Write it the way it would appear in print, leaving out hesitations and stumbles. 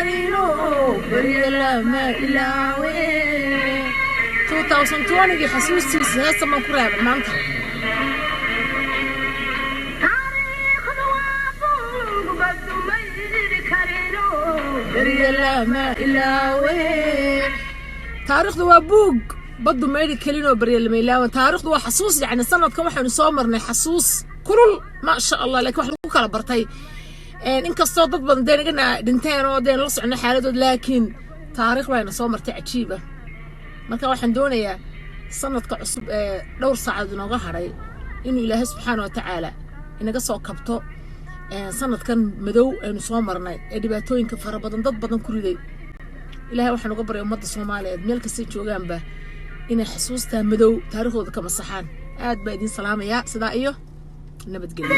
karino, beryo lama ilaawe. 2020gii xasuustiisa heesta baan ku reebay maanta. Taariikhdu waa buug baddu mayri karino. Beryo lama ilaawe. Taariikhdu waa buug baddu mayri kalinoo, barya lama ilaawe. Taariikhdu waa xasuus. Yacni sanadkan waxaynu soo marnay xasuus kulul, maasha Allah, laakiin wax lagu kala bartay. Inkastoo dad badan dee nagana dhinteen oo dee la socno xaaladood, laakiin taariikh bayna soo martay cajiiba. Marka waxaan doonayaa sanadka cusub ee dhowr saacadood inooga hadhay inuu Ilaahay subxaana wa tacaala inaga soo kabto sanadkan madow aynu soo marnay ee dhibaatooyinka fara badan dad badan ku riday. Ilahay waxaan uga baryay ummadda Soomaaliyeed meel kastay joogaanba inay xasuustaa madow taariikhdooda ka masaxaan. Aad baa idiin salaamayaa. Sidaa iyo nabadgelyo.